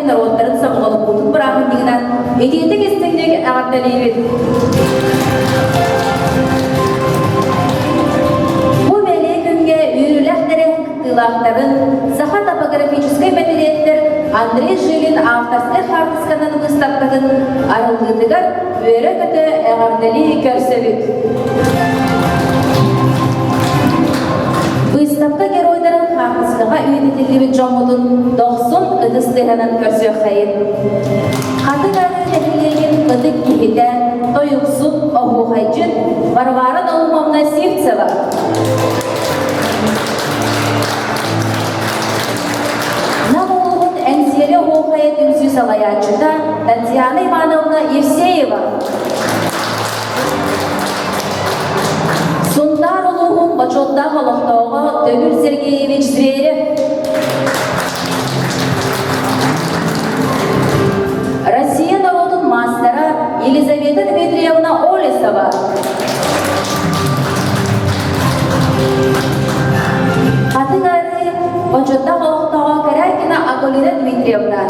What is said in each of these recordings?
сирин норуоттарын сомоҕолоһуутун бырааһынньыгынан итиитик истиҥник эҕэрдэлиибит! Бу бэлиэ күҥҥэ үөрүүлээх тэрээһин кыттыылаахтарын Саха топографическай мэтириэттэр Андрей Жилин авторскай хаартысканан быыстапкатын арыллыытыгар үөрэ-көтө эҕэрдэлии көрсөбүт. Быыстапка геройдарын хаартыскаҕа үйэтитиллибит дьоммутун дохсун ытыс тыаһынан көрсүөххэйин. Хатыҥ Арыы нэһилиэгин ытык киһитэ, тойуксут, оһуохайдьыт Варвара Наумовна Сивцева. Нам улууһун Эҥсиэли оһуохайа түмсүү салайааччыта Татьяна Ивановна Евсеева. Сунтаар улууһун бочуоттаах олохтооҕо Төгүл Сергеевич Зверев. Россия норуотун маастара Елизавета Дмитриевна Олесова. Хатыҥ Арыы бочуоттаах олохтооҕо Корякина Акулина Дмитриевна.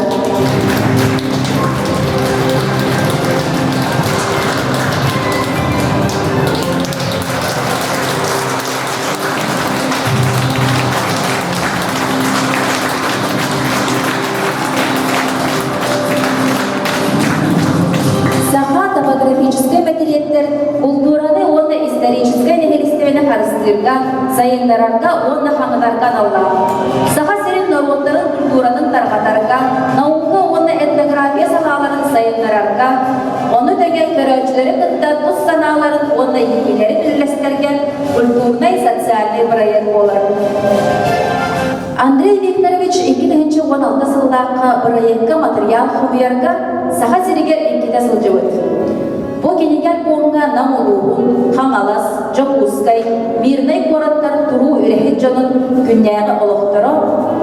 Саха топографическай мэтириэттэр култуураны уонна историческай нэһилиэстибэни харыстыырга, сайыннарарга уонна хаҥатарга аналлаах. Саха сирин норуоттарын культуратын тарҕатарга, наука уонна этнография салааларын сайыннарарга, ону тэҥэ көрөөччүлэри кытта тус санааларын уонна иитиилэрин үллэстэргэ культурнай социальнай бырайыак буолар. Андрей Викторович 2016 сыллаахха бырайыакка матырыйаал хомуйарга Саха сиригэр иккитэ сылдьыбыт. Бу кинигэ альбомҥа Нам улууһун, Хаҥалас, Дьокуускай, Мирнэй куораттар туруу үлэһит дьонун күннээҕи олохторо,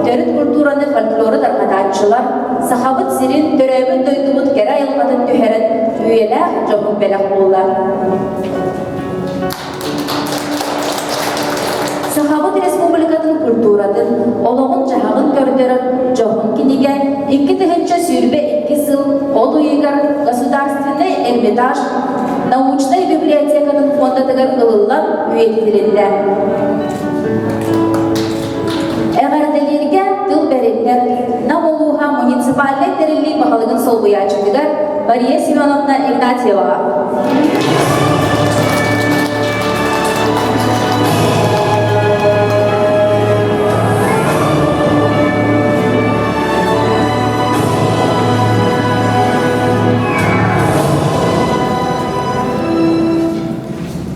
төрүт культураны, фольклору тарҕатааччылар, Сахабыт сирин, төрөөбүт дойдубут кэрэ айылҕатын түһэрэн үйэлээх дьоһун бэлэх буолла. Сахабыт Республикатын культуратын, олоҕун-дьаһаҕын көрдөрөр дьоһун кинигэ 2022 сыл от ыйыгар Государственнай Эрмитаж научнай библиотекатын фондатыгар ылыллан үйэтитилиннэ. Эҕэрдэлииргэ тыл бэриллэр Нам улууһа муниципальнай тэриллии баһылыгын солбуйааччытыгар Мария Семеновна Игнатьеваҕа.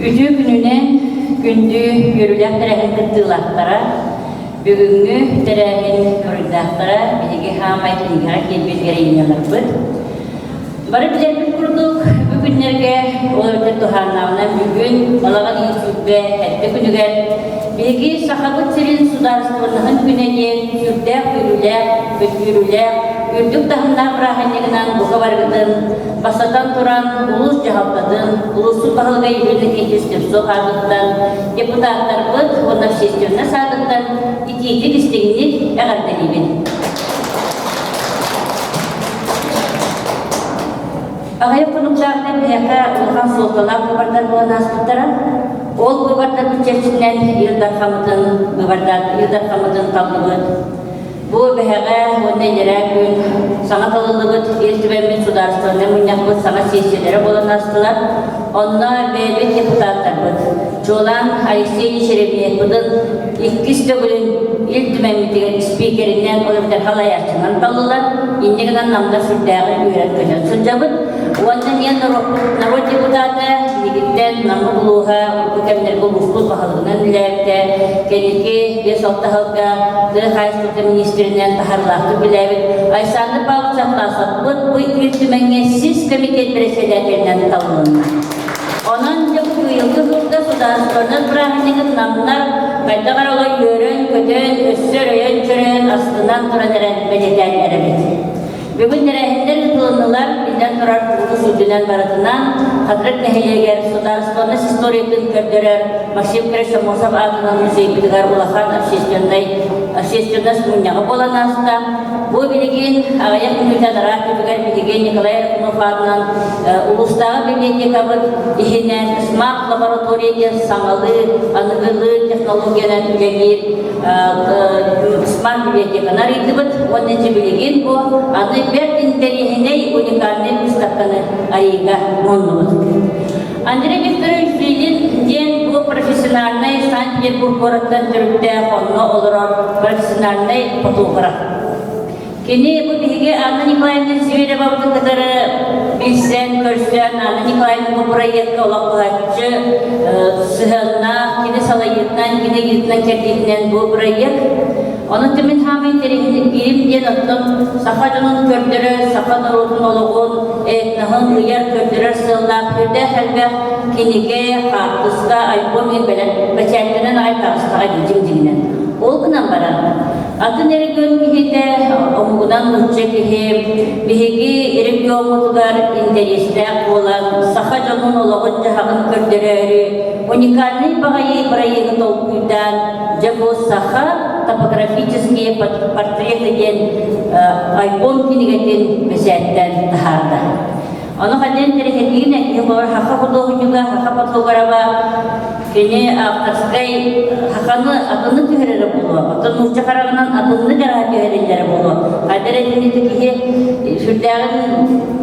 Үтүө күнүнэн күндү үөрүүлээх тэрээһин кыттыылаахтара, бүгүҥҥү тэрээһин буруйдаахтара биһиги хаамай кинигэҕэ киирбит героиняларбыт. Бары билэрбит курдук, бу күннэргэ ол эбэтэр туһааннааҕынан бүгүн балаҕан ыйын сүүрбэ эрдэ күнүгэр биһиги Сахабыт сирин судаарыстыбаннаһын күнэ диэн сүрдээх үөрүүлээх, үөрүүлээх, үрдүк таһымнаах бырааһынньыгынан бука барыгытын Бастатан туран, улуус дьаһалтатын, улууспут баһылыга Юрий Иннокентьевич Слепцов аатыттан, депутаттарбыт уонна общественность аатыттан итиитик-истиҥник эҕэрдэлиибин. Аҕыйах хонуктааҕыта биһиэхэ улахан суолталаах быыбардар буолан ааспыттара. Ол быыбардарбыт чэрчитинэн Ил Дархаммытын, быыбардаат Ил Дархаммытын таллыбыт. Бу бэһэҕэ уонна илэрээ күн саҥа талыллыбыт Ил Түмэммит судаарыстыбаннай мунньахпыт саҥа сиэссийэлэрэ буолан аастылар. Онно бэйэбит депутаттарбыт, чуолаан Алексей Шереметьевпытын иккис төгүлүн Ил Түмэммитигэр спикеринэн, ол эбэтэр халайааччынан таллылар. Инньэ гынан намнар сүрдээҕин үөрэн-көтөн сылдьабыт. Уонна эмиэ норуот депутата биһигиттэн Наммыт улууһа урукку кэмнэргэ улууспут баһылыгынан үлэлээбитэ, кэнники 5-6 сылга тыа хаһаайыстыбатын министринэн таһаарыылаахтык үлэлээбит Александр Павлович Атласовпыт бу Ил Түмэҥҥэ сис комитет бэрэссэдээтэлинэн талылынна. Онон дьэ бу быйылгы сылга судаарыстыбаннай бырааһынньыгын намнар хайдах эрэ олой үөрэн-көтөн, өссө өрөйөн-чөрөйөн астынан туран эрэн бэлиэтээн эрэбит. Бүгүн тэрээһиннэр ыытылыннылар, биллэн турар, улуус үрдүнэн барытынан Хатырык нэһилиэгэр судаарыстыбаннай историятын көрдөрөр Максим Кириллович Аммосов аатынан музейбытыгар улахан общественнай общественность мунньаҕа буолан ааста. Бу билигин аҕыйах мүнүүтэ анараа өттүгэр биһиги Николай Рыкунов аатынан улуустааҕы библиотекабыт иһинэн смарт-лаборатория диэн саҥалыы, аныгылыы технологиянан үлэлиир смарт-библиотеканы арыйдыбыт. Уонна дьэ билигин бу аны бэрт интэриэһинэй уникальнай выставканы арыйыыга муһуннубут. Андрей Викторович Филин диэн бу профессиональнай Санкт-Петербург куораттан төрүттээх онно олорор профессиональнай фотограф. Кини бу биһиги Анна Николаевна Зверевабытын кытары билсэн, көрсөн, Анна Николаевна бу бырайыакка олох быһаччы сыһыаннаах, кини салайыытынан, кини ыйыытынан кэрдиитинэн бу бырайыак. Ону түмүн хаамай интэриэһиргиирим диэн оттон саха дьонун көрдөрөр, саха норуотун олоҕун, этноһун ыйар, көрдөрөр сыаллаах үрдээх элбэх кинигэ, хаартыска, альбом иһин бэлэм бэчээттэнэн аҕай таҕыстаҕа дии дьиҥ-дьиҥинэн. Ол гынан баран, атын регион киһитэ, омугунан нуучча киһи, биһиги региоммутугар интэриэстээх буолан, саха дьонун олоҕун-дьаһаҕын көрдөрөөрү уникальнай баҕайы бырайыагы толкуйдаан, дьэ бу саха топографические портреты диэн альбом кинигэтин бэчээттээн таһаарда. Ону ханен тэрихэтигин киһи хаха худуоһунньуга, хаха фотографа кини авторскай хаханы атыны түһэрэрэ буолуо, оттон нуучча хараҕынан атынны гараһа түһэриллэрэ буолуо. Хайдар этини киһи сүрдээҕин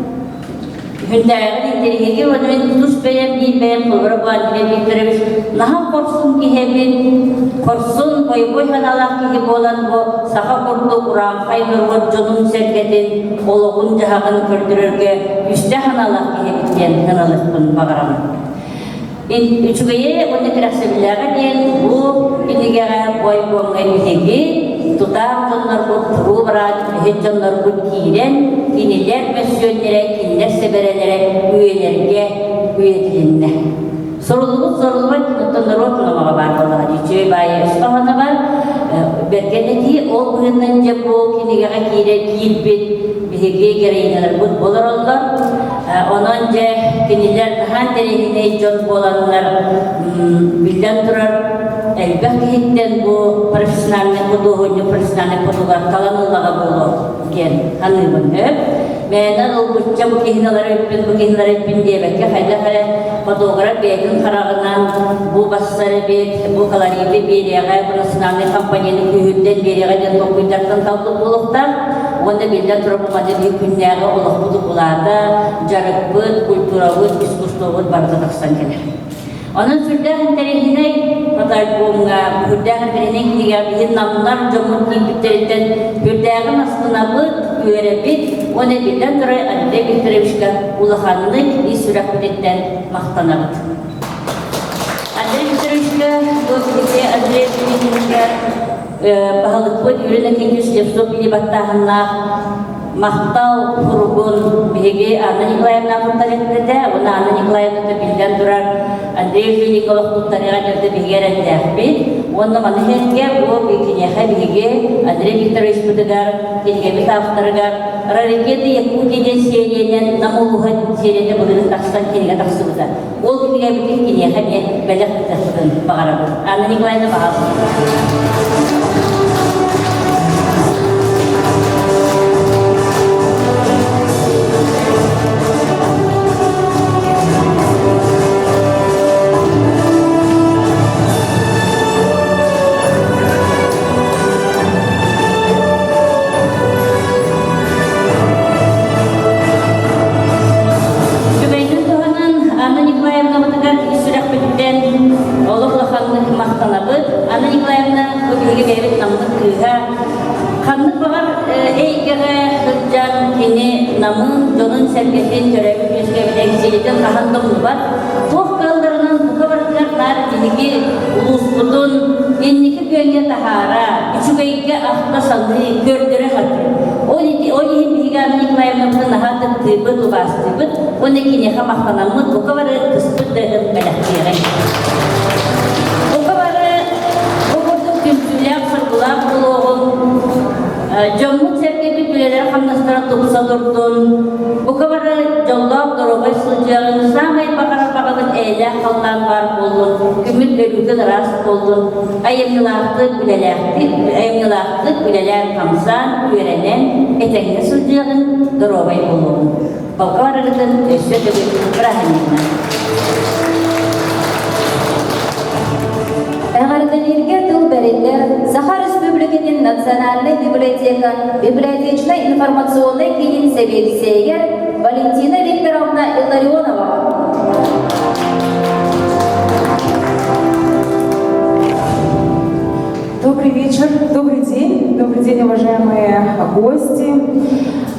Күндээҕин интэриэһиргии уонна мин тус бэйэм биир бэйэм холобура бу Андрей Викторович наһаа хорсун киһи хорсун, бойобуой санаалаах киһи буолан бу саха курдук урааҥхай норуот дьонун-сэргэтин олоҕун-дьаһаҕын көрдөрөргө үстэ санаалаах киһибит диэн ыналыахпын баҕарабын. Үчүгэйэ уонна кэрэхсэбиллээҕэ диэн бу кинигэҕэ бу альбомҥа биһиги тутаах дьоннорбут, туруу бараан үлэһит дьоннорбут киирэн, кинилэр мөссүөннэрэ, кинилэр сэбэрэлэрэ үйэлэргэ үйэтилиннэ. Суруллубут суруллубат оттон норуот номоҕо баар буоллаҕа дии. Үчүгэй баайы өс хоһооно баар. Бэргэн этии ол быһыытынан дьэ бу кинигэҕэ киирэ киирбит биһиги героиняларбыт олороллор. Онон дьэ кинилэр наһаа интэриэһинэй дьон буоланнар, биллэн турар, элбэх киһиттэн бу профессиональнай худуоһунньук, профессиональный фотограф талан ыллаҕа буолуо диэн саныыбын. Мээнэ ылбычча бу киһини ылар эбиппин, бу киһини ылар эбиппин диэбэккэ, хайдах эрэ фотограф бэйэтин хараҕынан бу бассар эбит, бу колориты биэриэҕэ, бу национальнай компанияны күүһүрдэн биэриэҕэ диэн толкуйдартан талбыт буолуохтаах. Уонна биллэн турар бу манна биир күннээҕи олохпут укулаата, дьарыкпыт, культурабыт, искусствобыт барыта тахсан кэлэр. Онон сүрдээх интэриэһинэй фотоальбомҥа, сүрдээх интэриэһинэй кинигэҕэ биһи намнар дьоммут киирбиттэриттэн сүрдээҕин астынабыт, үөрэбит уонна биллэн турар Андрей Викторовичка улаханнык ис сүрэхпититтэн махтанабыт. Андрей Викторовичка, бу биһиги Андрей Викторовичка баһылыкпыт Юрий Иннокентьевич Слепцов илии баттааһыннаах махтал суругун биһиги Анна Николаевна туттарыахпыт уонна Анна Николаевна биллэн турар Андрей Филиппов туттарыаҕа дьөрдө биһиги эрэллээхпит уонна маны сэргэ бу киниэхэ биһиги Андрей Викторовичпытыгар кинигэбит авторыгар «Раритеты Якутии» диэн сериянэн Нам улууһа серията былырыын тахсан кинигэ тахсыбыта. Ол кинигэбитин киниэхэ эмиэ бэлэх ыытыахпытын баҕарабыт. Анна Николаевна баҕалаах. Үчүгэйдик туһанан Анна Николаевнабытыгар ис сүрэхпититтэн олох улаханнык махтанабыт. Анна Николаевна бу биһиги бэйэбит наммыт кыыһа. Ханнык баҕар эйгэҕэ сылдьан кини намын, дьонун-сэргэтин, төрөөбүт үөскээбит эҥсиэлитин хаһан да умнубат. Туох кыалларынан бука барытыгар наар биһиги улууспутун инники күөҥҥэ таһаара, үчүгэйгэ ахта саныы, көрдөрө сатыыр. Ол ити ол иһин биһиги Анна Николаевнабытын наһаа таптыыбыт, убаастыыбыт уонна киниэхэ махтанаммыт бука бары кыспыт да ыһын бэлэхтиэҕиҥ. Бука бары бу курдук түмсүүлээх, соргулаах буолуоҕуҥ. Дьоммут-сэргэбит үлэлэрэ-хамнастара тупса турдун. Бука бары дьоллоох, доруобай сылдьыаҕыҥ. Саамай баҕарар. баҕабыт эйэлээх халлаан баар буоллун, күммүт өрүүтүн ыраас буоллун, айымньылаахтык үлэлээхтик, айымньылаахтык үлэлээн-хамсаан, үөрэнэн, этэҥҥэ сылдьыаҕыҥ, доруобай буолуоҕуҥ. Полка барарытын өссө төгүл бырааһынньыгынан. Эҕэрдэлииргэ тыл бэриллэр Саха Республикатын Национальнай библиотека библиотечнай информационнай киинин сэбиэдиссэйигэр Валентина Викторовна Илларионоваҕа. Добрый вечер, добрый день, добрый день, уважаемые гости.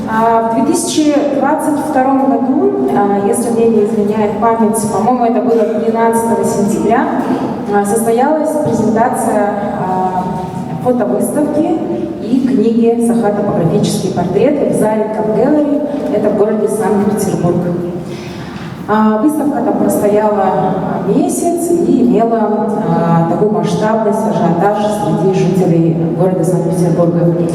В 2022 году, если мне не изменяет память, по-моему, это было 12 сентября, состоялась презентация фотовыставки и книги «Саха топографические портреты» в зале Кап это в городе Санкт-Петербург. Выставка там простояла месяц и имела такой масштабность, ажиотаж среди жителей города Санкт-Петербурга.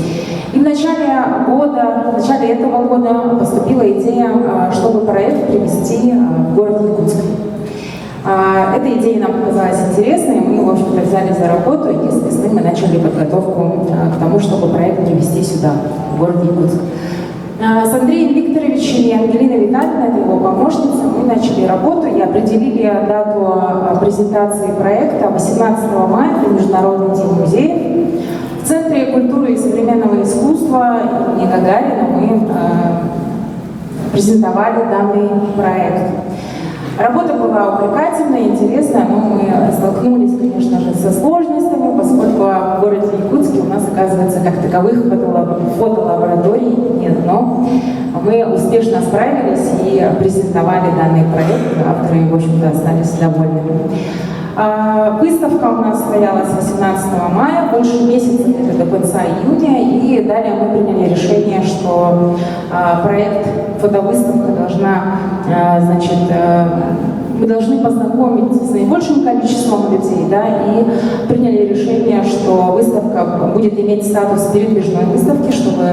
И в начале года, в начале этого года поступила идея, чтобы проект привести в город Якутск. Эта идея нам показалась интересной, мы, в общем-то, взяли за работу и с весны мы начали подготовку к тому, чтобы проект привести сюда, в город Якутск. С Андреем Викторовичем и Ангелиной Витальевной, это его помощница, мы начали работу и определили дату презентации проекта 18 мая, это Международный день музеев. В Центре культуры и современного искусства имени Гагарина мы презентовали данный проект. Работа была увлекательная, интересная, но мы столкнулись, конечно же, со сложностями, поскольку в городе Якутске у нас, оказывается, как таковых фотолабораторий нет. Но мы успешно справились и презентовали данный проект, авторы, в общем-то, остались довольными. Выставка у нас состоялась 18 мая, больше месяца, где-то до конца июня, и далее мы приняли решение, что проект фотовыставка должна, значит, мы должны познакомить с наибольшим количеством людей, да, и приняли решение, что выставка будет иметь статус передвижной выставки, чтобы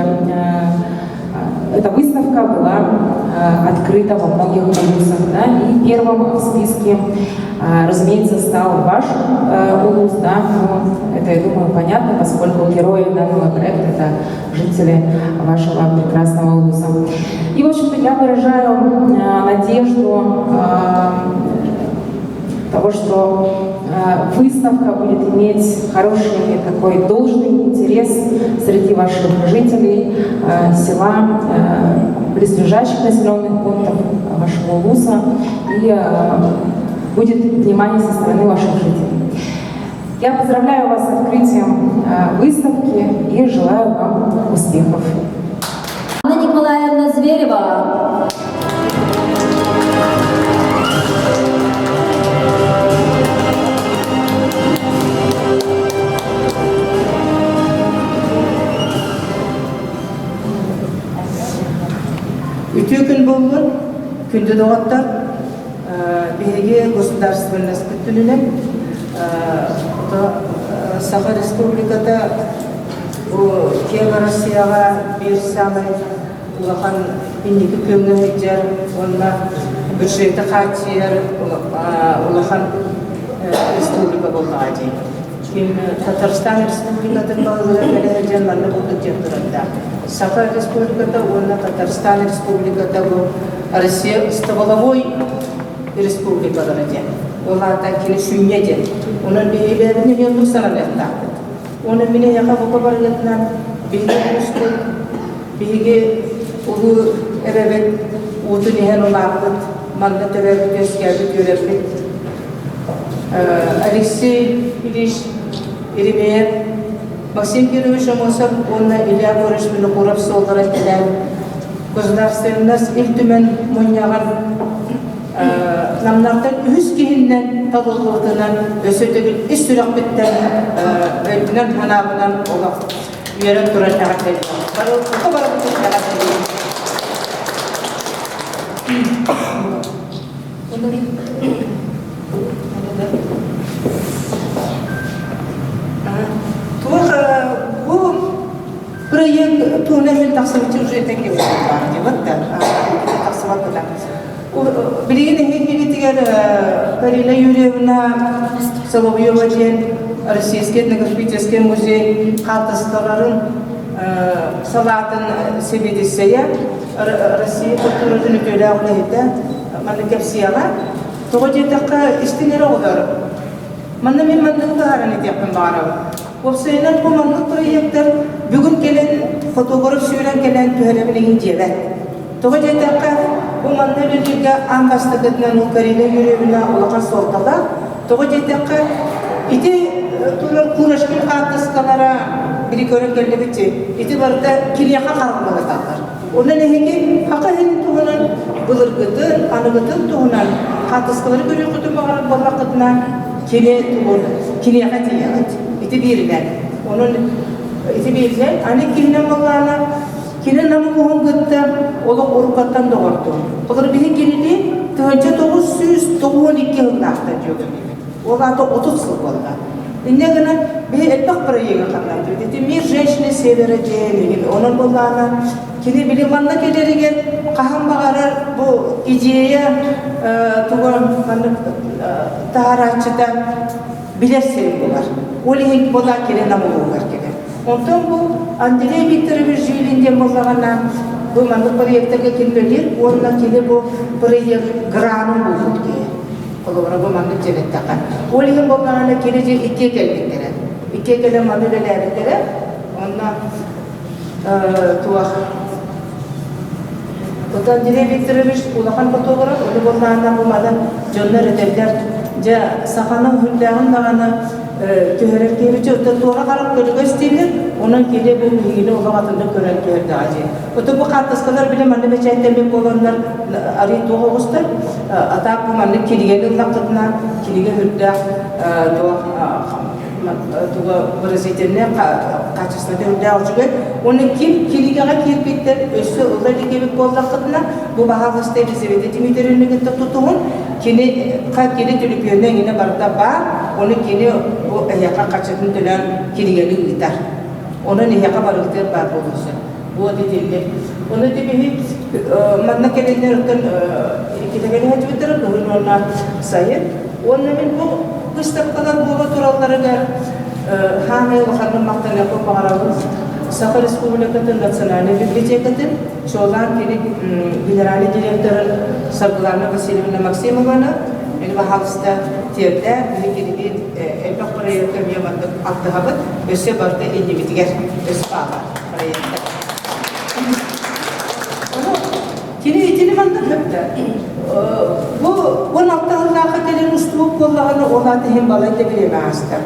эта выставка была открыта во многих улусах. Да, и первым в списке, разумеется, стал ваш улус, да, но это, я думаю, понятно, поскольку герои данного проекта – это жители вашего прекрасного улуса. И, в общем-то, я выражаю надежду того, что выставка будет иметь хороший такой должный интерес среди ваших жителей села, близлежащих населенных пунктов вашего улуса и будет внимание со стороны ваших жителей. Я поздравляю вас с открытием выставки и желаю вам успехов. Анна Николаевна Зверева. Үтүө күн буоллун, күндү доҕоттор, биһиги государственность күнүнэн Саха Республиката бу киэҥ Россияҕа биир саамай улахан инники күөҥҥэ сылдьар уонна бюджеты хааччыйар улахан республика буоллаҕа дии. Ким Татарстан Республикатын баһылыга кэлэ сылдьан манна курдук диэн турардаах. Саха Республиката уонна Татарстан Республиката бу Россия стволовой республикалара диэн. Ол аата кини сүнньэ диэн. Онон биһиги эмиэ оннук сананыахтаахпыт. Уонна мин эйиэхэ бука барыгытынан биһиги улууспут, биһиги улуу эбэбит уутун иһэн улааппыт, манна төрөөбүт, үөскээбит, үөрэппит Алексей Ильич Еремеев, Максим Кирович Амосов уонна Илья Борисович Винокуров суоллара кэлэн государственность Ил Түмэн мунньаҕар Намнартан үһүс киһиннэн талыллыбытынан өссө төгүл ис сүрэхпиттэн өйбүнэн санаабынан олох үөрэн туран эҕэрдэлиибин. Барылбыта барыбытын эҕэрдэлиибин. Туох бу проект туһунан мин тахсыбыт уже этэн кэбиспит баар дии, вот да, тахсыбат да. Билигин эһигитигэр Карина Юрьевна Соловьева диэн Российский этнографический музей хаартыскаларын салаатын сэбиэдиссэйэ, Россия культуратын үтүөлээх үлэһитэ манна кэпсиэҕэ. Тоҕо диэтэххэ, истиҥ эрэ оҕолор. Манна мин манныгы быһааран этиэхпин баҕарабын. Уопсайынан бу маннык проектар бүгүн кэлэн фотограф сүүрэн кэлэн түһэрэбин иһин диэбэт. Тоҕо диэтэххэ, бу манна үлэлииргэ аан бастакытынан ол Карина Юрьевна улахан суолталаах. Тоҕо диэтэххэ, ити турар Курочкин хаартыскалара били көрөн кэллибит ити барыта киниэхэ хараллыбаталлар. Онон эһиги хака иһин туһунан былыргытын, аныгытын туһунан хаартыскалары көрүөххүтүн баҕарар буоллаххытына, кини тугун киниэхэ тиийэҕит. Ити бииринэн. Онон ити бииринэн, аны иккиһинэн буоллаҕына, Кини Нам улууһун кытта олох уруккаттан доҕордуу. Олор биһи кинини 1992 сыллаахтан дьүөгэлиибит. Ол аата 30 сыл буолла. Инньэ гынан биһи элбэх проегы ханнаатыбыт. Ити «Мир женщины севера» диэн иһин. Онон буоллаҕына кини били манна кэлэригэр хаһан баҕарар бу идея тугу маннык таһарааччыта билэр сирин булар. Ол иһин буолла кини Нам улууһугар кэлэр. Онтон бу Андрей Викторович Жилин диэн буоллаҕына, бу маннык проектарга киллэрир уонна кини бу проект гранын булбут киһи. Холобура бу маннык дьэбэттэхэ. Ол иһин буоллаҕына кини дьэ иккиэ кэлбиттэрэ. Иккиэ кэлэн манна үлэлээбиттэрэ. Онно туох Вот Андрей Викторович улахан фотограф, ону буоллаҕына бу манан дьоннор этэллэр, дьэ саханы үһүллээҕин даҕаны түһэрэр киһибит оттон туора харах көрүгэ истииллэр, онон кини бу биһигини олох атыннык көрөн түһэрдэҕэ дии. Ото бу хаартыскалар били манна бэчээттэммит буоланнар арый туох оҕустар, атаак бу маннык кинигэни ыллаххытына кинигэ үрдээх туох туга выразительнай качествота үрдээх үчүгэй. Уонна ким кинигэҕэ киирбиттэр өссө ыла илик эбит буоллаххытына, бу баһаалыста Елизавета Дмитриевна кытта тутуһун, кини кини төлөпүөнэ эҥинэ барыта баар, ону кини бу эһиэхэ хаччытын төлөөн кинигэни ыытар. Онон эһиэхэ барылтыар баар буолуон сөп. Вот итинник. Ону ити манна кэлэннэр оттон иккитэ кэлэ сылдьыбыттара кыһын уонна сайын. Уонна мин бу выставкалар буола туралларыгар хаамай улаханнык махтаныахпын баҕарабын. Саха Республикатын национальнай библиотекатын, чуолаан кини генеральный директорын Саргылана Васильевна Максимованы мин баһаалыста тиэрдэ биһи кинилиин элбэх проекка эмиэ маннык алтыһабыт, өссө барыта иннибитигэр өс баалар проекта. Кини итини маннык хөптө. Бу 16 сыллаахха кэлэн устубут буоллаҕына, ол аата иһин балайда бириэмэ ааста.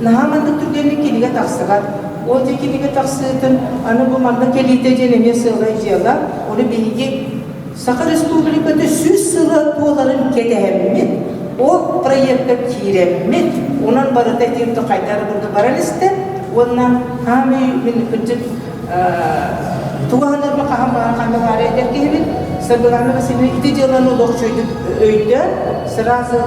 Наһаа маннык түргэнник кинигэ тахсыбат. Ол дьэ кинигэ тахсыытын аны бу манна кэлиитэ диэн эмиэ сыалай дьыала. Ону биһиги Саха Республиката 100 сыла туоларын кэтэһэммит, ол проекка киирэммит, онон барыта этиим хайдары курдук баран истэ уонна хаамый мин кырдьык тугу аһынарбын хаһан баҕар ханна баара этэр киһибин Саргылана Васильевна ити дьыаланы олох үчүгэйдик өйдөөн сразу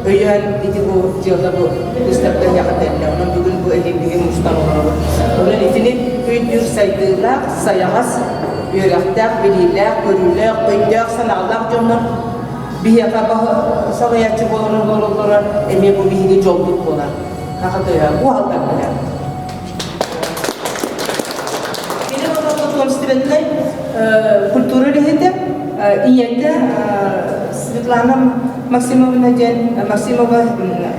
өйөөн ити бу дьыала бу выставка кэллэ онон бүгүн бу эһиги мустан олоробут онон итини өйдүүр сайдыылаах сайаҕас үөрэхтээх билиилээх көрүүлээх өйдөөх санаалаах дьоннор биһиэхэ салайааччы буолан олороллоро эмиэ бу биһиги дьолбут буолар хахатыа уһалтарбыта Кини потомственнай культура үлэһитэ, ийэтэ Светлана Максимовна диэн Максимова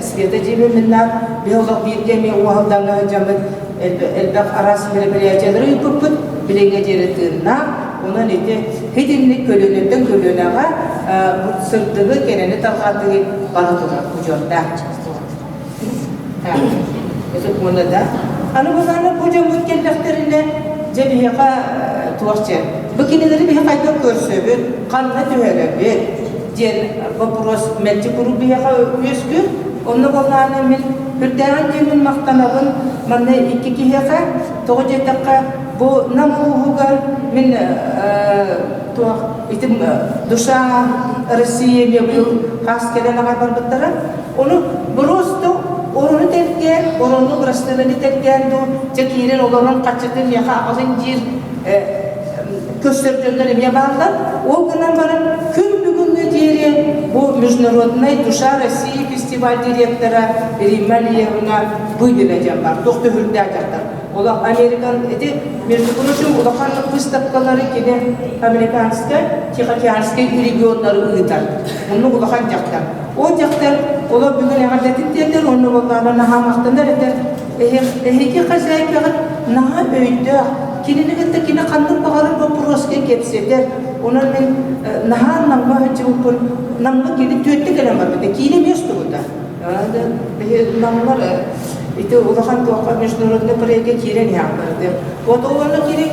Света Дьиэбиминнаах биһи олох бииргэ эмиэ уоһалдаҥҥа сылдьаммыт элбэх араас мероприятиялары ыыппыппыт билиҥҥэ диэри тыыннаах онон ити итинник көлүөнэттэн көлүөнэҕэ сырдыгы кэрэни тарҕатыы бара турар удьуордаах Уонна да аны булааны бу дьоммут кэллэхтэринэ дьэ биһиэхэ туох дьэ бу кинилэри биһи хайдах көрсөбүт, ханна түһэрэбит диэн вопрос мэлдьи куруук биһиэхэ үөскүүр. Онно буоллаҕына мин үрдээҕин диэммин махтанабын манна икки киһиэхэ тоҕо диэтэххэ бу Нам улууһугар мин туох ити душа Россия эмиэ быйыл хаас кэлэн аҕай барбыттара. Ону просто орону тэлгээн, орону бырастыынаны тэлгээн дуу, дьэ киирэн олорон хаччытын миэхэ аҕалын диир. Көстөр дьоннор эмиэ бааллар. Ол гынан баран күн бүгүҥҥэ диэри бу Международный душа России фестиваль директора Римма Алиевна Быбина диэн бар. Туох төһүрдээх дьахтар. Олох Американ ити между прочим улахан выставкалары кини американскай, тихоокеанскай регионнары ыытар. Оннук улахан дьахтар. Ол дьахтар олох бүгүн эҕэрдэтин тиэрдэр, онно буоллаҕына наһаа махтанар этэр. Эһиги хозяйкаҕыт наһаа өйдөөх, кинини кытта кини ханнык баҕарар боппуруоска кэпсэтэр. Онон мин наһаа Намҥа сылдьыбыппын, Намҥа кини түөртэ кэлэн барбыта, киинэ эмиэ устубута. Намнар ити улахан туохха международный проекка киирэн иһэн барды. Вот ол онно кини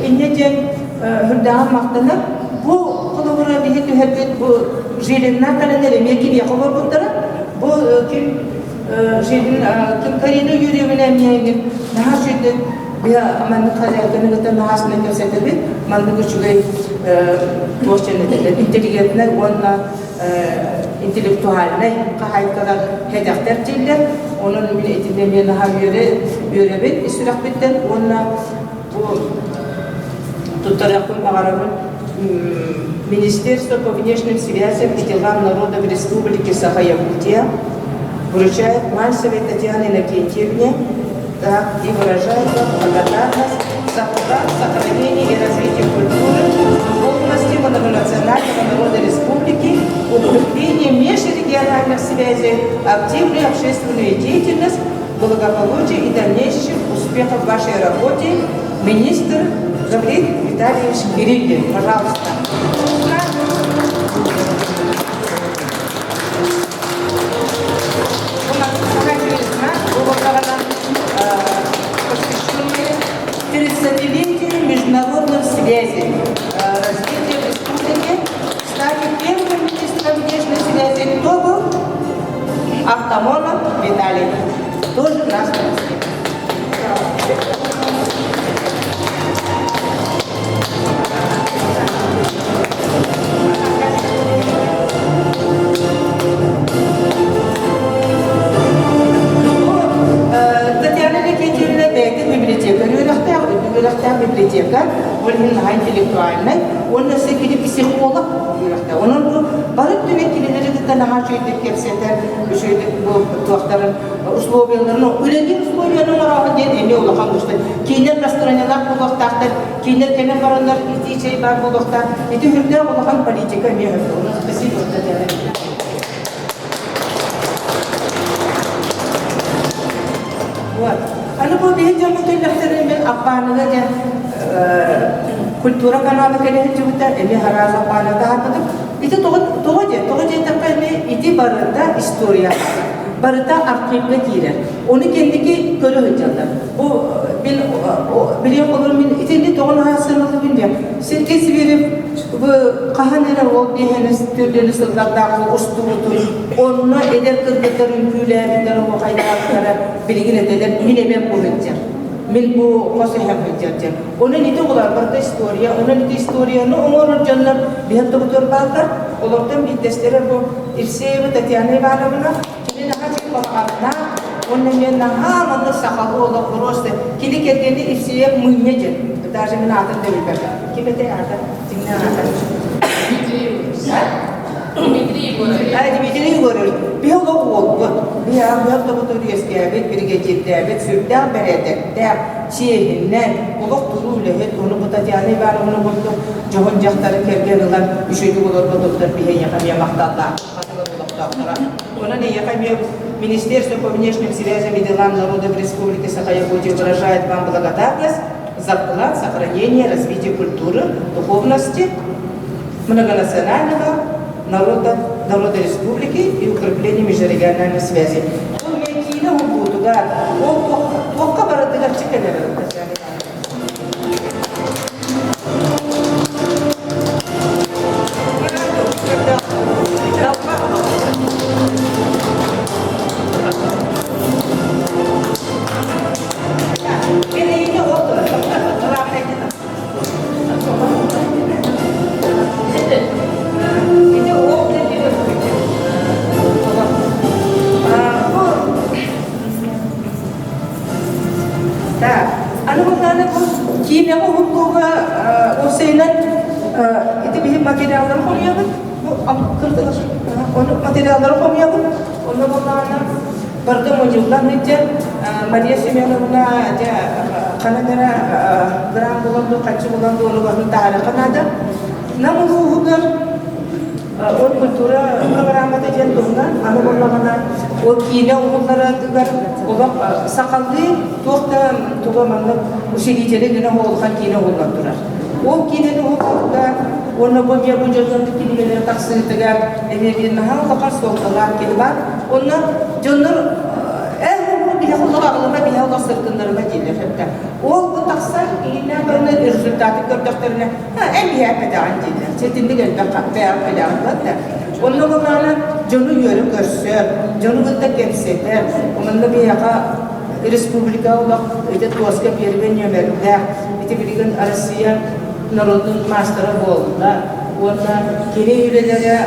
инньэ диэн үрдээҕин махтанар. Бу холобура биһи түһэрбит бу Жилинна кэлэннэр эмиэ киниэхэ олорбуттара. Бу ким Жилин ким Карина Юрьевна эмиэ наһаа үчүгэй биһи маннык хозяйканы кытта наһаа кэпсэтэбит. Маннык үчүгэй туох диэн этэллэр интеллигентнэй уонна интеллектуальнай хаһаайкалар кэтэхтэр дииллэр. Онон мин итиннэ эмиэ наһаа үөрэбин ис сүрэхпиттэн уонна бу туттарыахпын баҕарабын Министерство по внешним связям и делам народов Республики Саха-Якутия вручает Мальцевой Татьяне Иннокентьевне так, и выражает вам благодарность за вклад в сохранение и развитие культуры, духовности многонационального народа республики, укрепление межрегиональных связей, активную общественную деятельность, благополучия и дальнейших успехов в вашей работе. Министр Гаврил Витальевич Кириллин, пожалуйста. Посвященные 30-летию международных связей, развития в республике. Кстати, первым министром внешней связи кто был? Автомонов Виталий. Тоже наш родственник. Татьяна Никитьевна бэйэтэ библиотека үөрэхтээх, үрдүк үөрэхтээх библиотека, ол иһин наһаа интеллектуальнай, уонна өссө кини психолог үөрэхтээх. Онон бу бары өттүнэн кинилэри кытта наһаа үчүгэйдик кэпсэтэр, үчүгэйдик бу туохтарын условияларын, үлэлиир условияны оҥороохун диэн эмиэ улахан уустук. Кинилэр настроениялаах буолуохтаахтар, кинилэр кэлэн бараннар итии чэй баар буолуохтаах. Ити үрдээх улахан политика эмиэ өттө. Онон спасибо, Татьяна. Вот. Аны бу биһи дьоммут өллөхтөрүн мен Аппааныга диэн культура канала кэлэ сылдьыбыта, эмиэ араас Аппааны таһаарбытым. Ити тоҕо тоҕо диэ, тоҕо диэтэххэ эмиэ ити барыта история, барыта архивка киирэр. Ону кэнники көрө сылдьаллар. Бу бил билиэн олор мин итинни тоҕо наһаа сыаналыыбын диэн. Сергей Сибирев бу хаһан эрэ ол биэһэни төрдүнү сыллардаах устубутун, онно эдэр кыргыттар үҥкүүлээбиттэр, оһуохайдаабыттара билигин этэлэр мин эбэм бу сылдьар. Мин бу хос эһэм сылдьар диэн. Онон ити оҕолор барыта история, онон ити историяны оҥорор дьоннор биһэн тобутуор бааллар. Олортон биирдэстэрэ бу Евсеева Татьяна Ивановна кини наһаа чугаһаҕаннаах уонна эмиэ наһаа маннык сахалыы олох просто кини кэргэни Евсеев Мыынньа диэн даже мин аатын да билбэппин. Ким этэй аата? Кимнээх аата? Дмитрий Егорович. Дмитрий Егорович. А, Дмитрий Егорович. Биһи олох уолбут. Биһи аҕыйах тобутун үөскээбит, биригэдьиирдээбит, сүрдээх бэрээдэктээх, чиэһинэй, олох туруу үлэһит, ону бу Татьяна Ивановна курдук дьоһун дьахтары кэргэн ылан үчүгэйдик олорбутуттар биһи эйиэхэ эмиэ махталлаах хатылар олохтоохторо. Онон эйиэхэ эмиэ Министерство по внешним связям и делам народов Республики Саха-Якутия выражает вам благодарность за вклад в сохранение и развитие культуры, духовности, многонационального народа, народа республики и укрепление межрегиональной связи. Ол мен киинэ уһулбутугар, ол туохха барытыгар чикэлэр Татьяна Так, аны мынаны бу киинэҕэ уһуллууга Ити биһи материаллары хомуйабыт. Бу Ону материаллары хомуйабыт. Онно буоллаҕына барыта мунньуллан сылдьар. Мария Семеновна дьэ ханан эрэ грант булан дуу, харчы булан дуу, ону барытын таһаарыахха наада. Нам улууһугар ол культура программата диэн туһунан аны буоллаҕына ол киинэ уһулларыгар олох сахалыы туох да туга маннык усилители гына улахан киинэ уһуллан турар. Ол киинэни уһулларга уонна бу эмиэ бу дьоннор кинигэлэр тахсыытыгар эмиэ биир наһаа улахан суолталаах киһи баар. Онно дьоннор эн бу биһэ олох аҕылыма биһэ олох сыртыннарыма дииллэр сөптө. Ол бу тахсар иһиннээн барыны результаты көрдөхтөрүнэ эн биһэ эппэтэҕин дииллэр. Сэтинник элбэх бэйэҕин кэлэҕин да. Онно былаана дьону үөрэ көрсөр, дьону кытта кэпсэтэр. Онно биһиэхэ республика олох ити туоска первый нүөмэрдээх ити билигин Россия народун маастара буолла уонна кини үлэлэрэ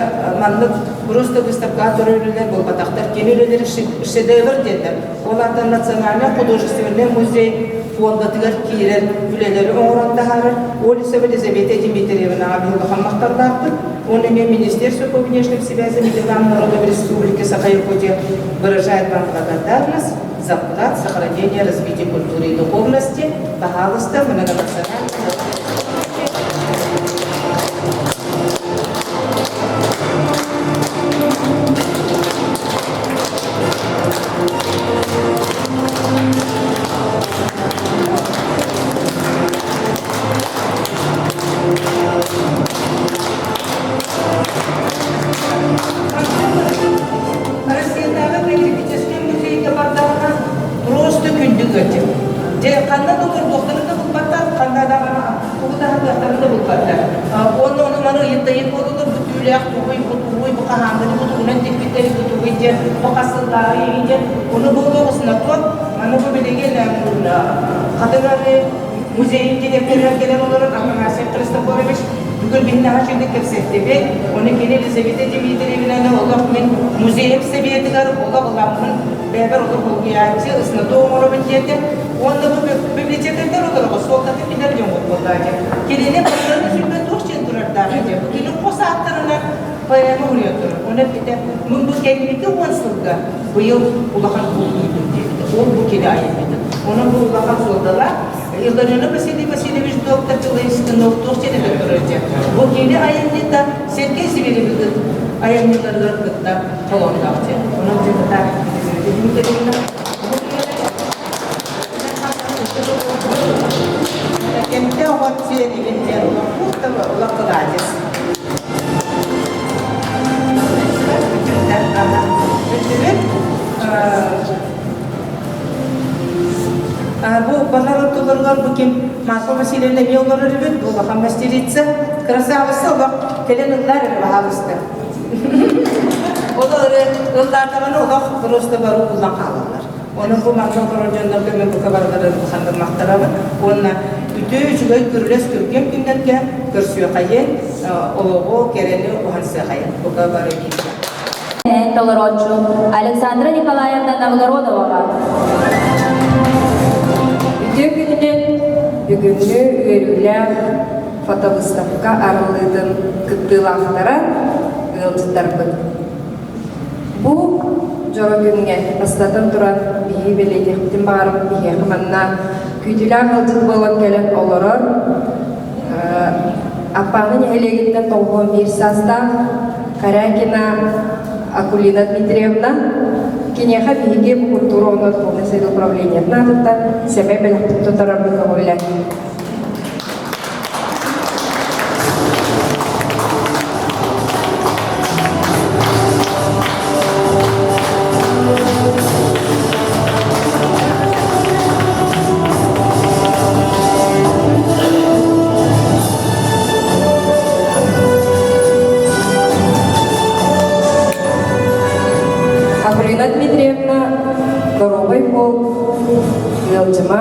маннык просто выставкаҕа турар үлэлэр буолбатахтар кини үлэлэри шедевр диэннэр ол аата национальный художественный музей фондатыгар киирэр үлэлэри оҥорон таһаарар Олесова Елизавета Дмитриевнаҕа биһиги улахан махталлаахпыт Он эмиэ Министерство по внешним связям и делам народов Республики Саха-Якутия выражает вам благодарность за вклад в сохранение развитие культуры и духовности. Пожалуйста, многонациональный Россиятааҕы политическай музейга бардаҕына просто күндү ыалдьыт. Дьэ, ханна да олордуохтарын да булбаттар, ханна даҕаны тугу да аһатыахтарын да булбаттар. Уонна ону маны ыйыттайын буолулар, бу түүлээх тугуй, бу тугуй, бу хаһааҥҥыны бу тугунан тикпиттэрий, бу тугуй диэн, бу хас сыллааҕы игин диэн. Ону буолуох знаток, аны бу билигин хатыҥ музейын директорыгар кэлэн олорор Афанасий Христофорович бүгүн биһи наһаа үчүгдүк кэпсэттибит. Ону кини Елизавета Дмитриевнаны олох мин музейым сэбиэтигэр олох ыламмын бэйэбэр олох долгуйааччы, знаток оҥоробун диэтэ. Уонна бу библиотекардар олорого суолтатын билэр дьон буоллаа диэн. Кинини барыларын сүргэ туох диэн турардаах этэ. Бу кини хос ааттарынан поэма уруйан турар. Оны эппитэ, мин бу кэнники уон сылга быйыл улахан булгуйдум диэбитэ. Ол бу кини айымньытын. Онон бу улахан суолталаах. Илларионов Василий Васильевич доктор человечественных туох диэн этэн турар дьэ. Бу кини айымньыта Сергей Сибиревикыт айымньыларыгар кытта холоонноох диэн. Онон дьэ Кэмтэ оҕо сиэригин диэн олох кыладец. Бүтүбүт. Бу баһар ортолоругар бу ким Марфа Васильевна эмиэ олорор эбит, бу улахан мастерица. Красавица олох кэлэн ыллаар эрэ баһаалыста. Ол ыллаатаҕына олох просто бару уллан хаалаллар. Онон бу манна олорор дьоннорго мен бука барыларын улаханнык махтанабын. Уонна үтүө үчүгэй күрүлэс күргүөм күннэргэ көрсүөхайын, олоҕу, кэрэни уһансыахайын. Бука бары бииргэ. Толорооччу Александра Николаевна Новгородоваҕа. Үтүө күнүнэн бүгүҥҥү үөрүүлээх фотовыставка арыллыытын кыттыылаахтара ыалдьыттарбыт. Бу дьоро күҥҥэ бастатан туран биһиги бэлиэтиэхпитин баҕарабыт биһиэхэ манна күүтүүлээх ыалдьыт буолан кэлэн олорор Аппааны нэһилиэгиттэн 91 саастаах Корякина Акулина Дмитриевна киниэхэ биһиги бу культура уонна духовнай сайдыы управлениетын аатыттан сэмэй бэлэхпитин туттарарбыт көҕүллэр. Акулина Дмитриевна доруобай буол, ыалдьыма,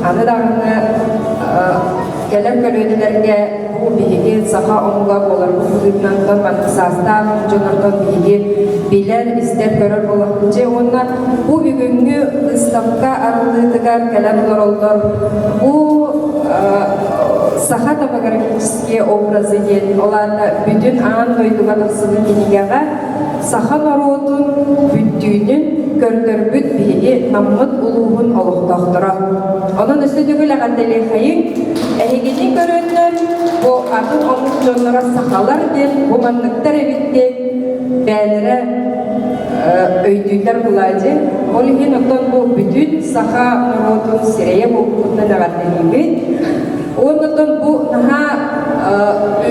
аны даҕаны кэлэр көлүөнэлэргэ бу биһиги саха омуга буоларбыт быһыытынан маннык саастаах дьоннортон биһиги билэр, истэр, көрөр буоллахпыт дьэ уонна бу бүгүҥҥү выставка арыллыытыгар кэлэн олороллор бу. Саха топографические образы диэн ол аата бүтүн аан дойдуга тахсыбыт кинигэҕэ саха норуотун бүттүүнүн көрдөрбүт биһиги Наммыт улууһун олохтоохторо. Онон өссө төгүл эҕэрдэлиэхэйиҥ, эһигини көрөннөр бу атын омук дьонноро сахалар диэн бу манныктар эбит диэн бэйэлэрэ өйдүүллэр буолаадьы. Ол иһин оттон бу бүтүн саха норуотун сирэйэ буолбутунан эҕэрдэлиибит. Уонна оттон бу наһаа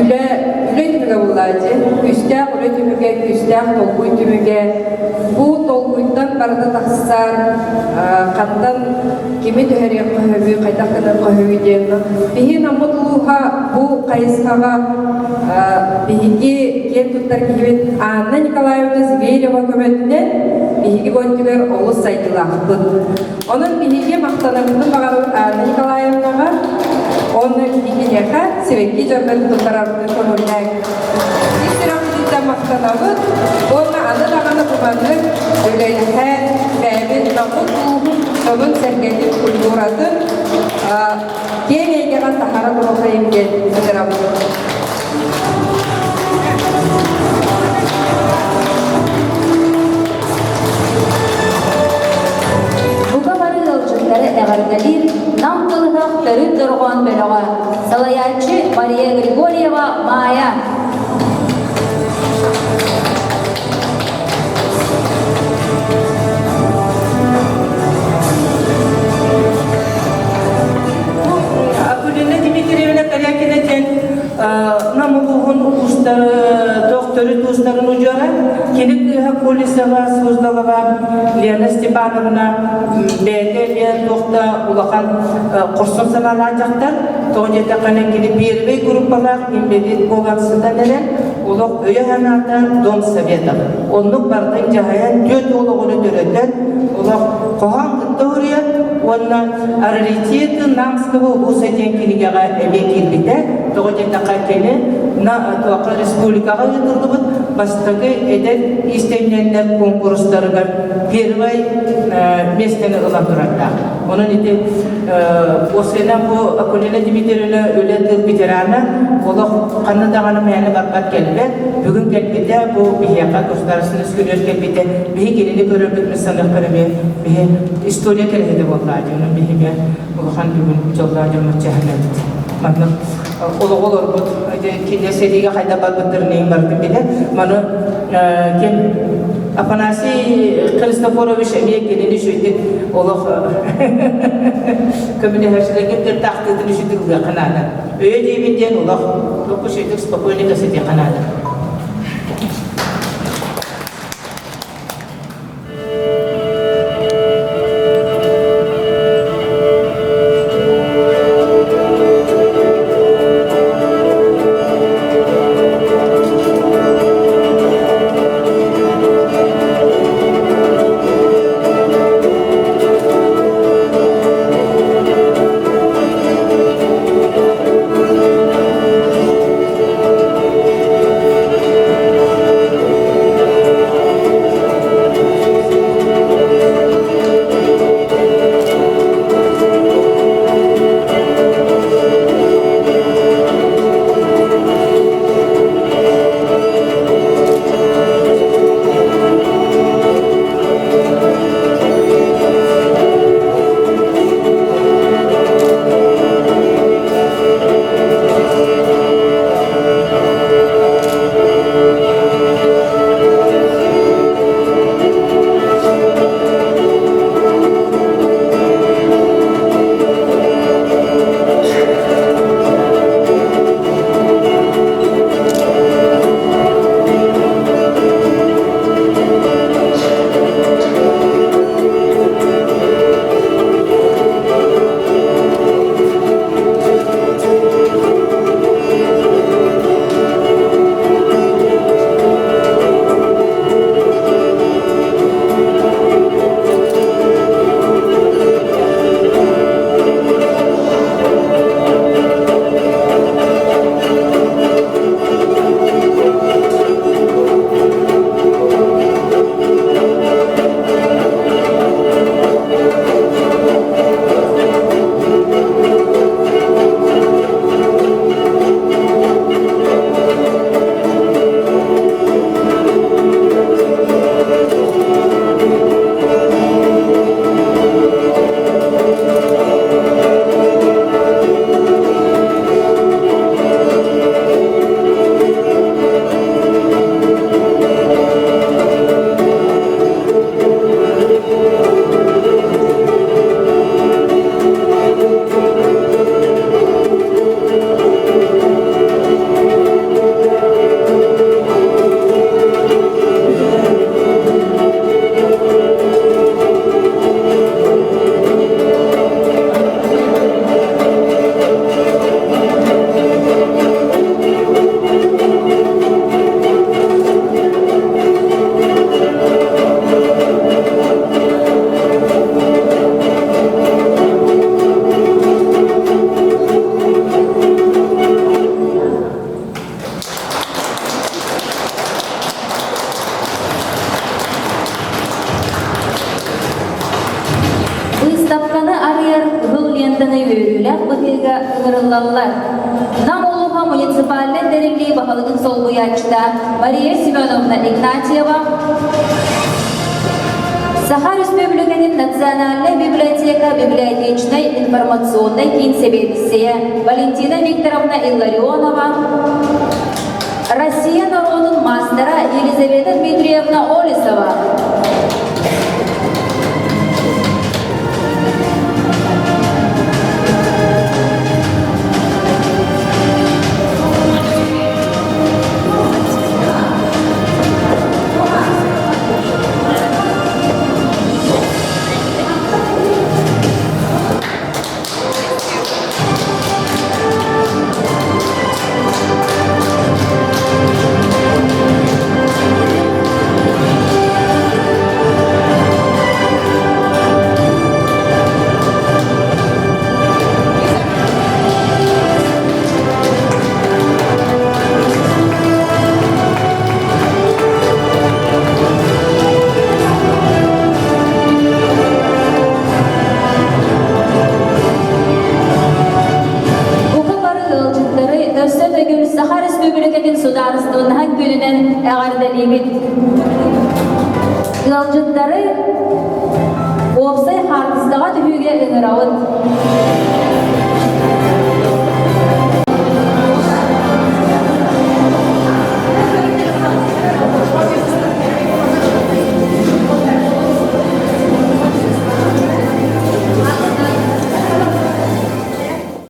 үлэ үлэ түмүгэ буолаадьы. Күүстээх үлэ түмүгэ, күүстээх толкуй түмүгэ. Бу толкуйтан барыта тахсар, хантан кими түһэриэххэ сөбүй, хайдах гыныахха сөбүй диэн. Биһи Наммыт улууһа бу хайысхаҕа биһиги киэн туттар киһибит Анна Николаевна Зверева көмөтүнэн биһиги бу өттүгэр олус сайдыылаахпыт. Онон биһиги махтанарбытын баҕарабыт Анна Николаевнаҕа уонна биһигиниэхэ сибэкки дьөрбөтүн туттарарбытын көҥүллээҥ. Ис сүрэхпититтэн махтанабыт уонна аны даҕаны бу маннык үлэлэһэн бэйэбит норуот улууһун дьонун-сэргэтин культуратын киэҥ эйгэҕэ таһара туруохайын диэн ыҥырабыт. Бука бары ыалдьыттары эҕэрдэлиир Нам кылыһах төрүт дорҕоон бөлөҕө, салайааччы Мария Григорьева Маайа. Акулина Дмитриевна Корякина диэн Нам улууһун уустары, төрүт уустарын удьуора, кини кыыһа Колесова, Суздалова Лена Степановна бэйэтэ эмиэ туох да улахан хорсун санаалаах дьахтар, тоҕо диэтэххинэ кини первый группалаах инбэлиит буолан сытан эрэн, олох өйө-санаата Дом Советов. Оннук бардын дьаһайан, түөрт уол оҕону төрөтөн, олох хоһоон кытта уруйан уонна «Раритеты Намского улуса» диэн кинигэҕэ эмиэ киирбитэ. Тоҕо диэтэххэ, кини республикаҕа ыытыллыбыт бастакы эдэр иистэнньэннэр куонкурустарыгар первай миэстэни ылан турардаах. Онон ити Уопсайынан бу Акулина Дмитриевна үлэ тыл ветерана олох ханна даҕаны мээнэ барбат кэлбэт. Бүгүн кэлбитэ бу биһиэхэ государственный күнүгэр кэлбитэ. Биһи кинини көрөрбүт мин саныахпар эмиэ биһи история кэрэһитэ буоллаа дии. Онон биһиги улахан бүгүн дьоллоох дьоммут чэһинэбит. Маннык олоҕу олорбут кинилэр сэриигэ хайдах барбыттарын иһин бардым билэ. Маны ким Афанасий Христофорович эмиэ кинини үчүгдүк олох көмөлөһөөччүлэргэ кытта ахтыытын үчүгдүк ылыахха наада. Өйө диэбин диэн олох олох үчүгдүк спокойно кэсэтиэххэ наада. быһыыга ыҥырыллаллар. Нам улууһа муниципальнай тэриллии баһылыгын солбуйааччыта Мария Семеновна Игнатьева, Саха Республикатын Национальнай библиотека библиотечнай информационнай киин сэбиэдиссэйэ Валентина Викторовна Илларионова, Россия норуотун маастара Елизавета Дмитриевна Олесова. Бука бары ыалдьыттары өссө төгүл Саха Республикатын судаарыстыбаннаһын күнүнэн эҕэрдэлиибит. Ыалдьыттары уопсай хаартыскаҕа түһүүгэ ыҥырабыт.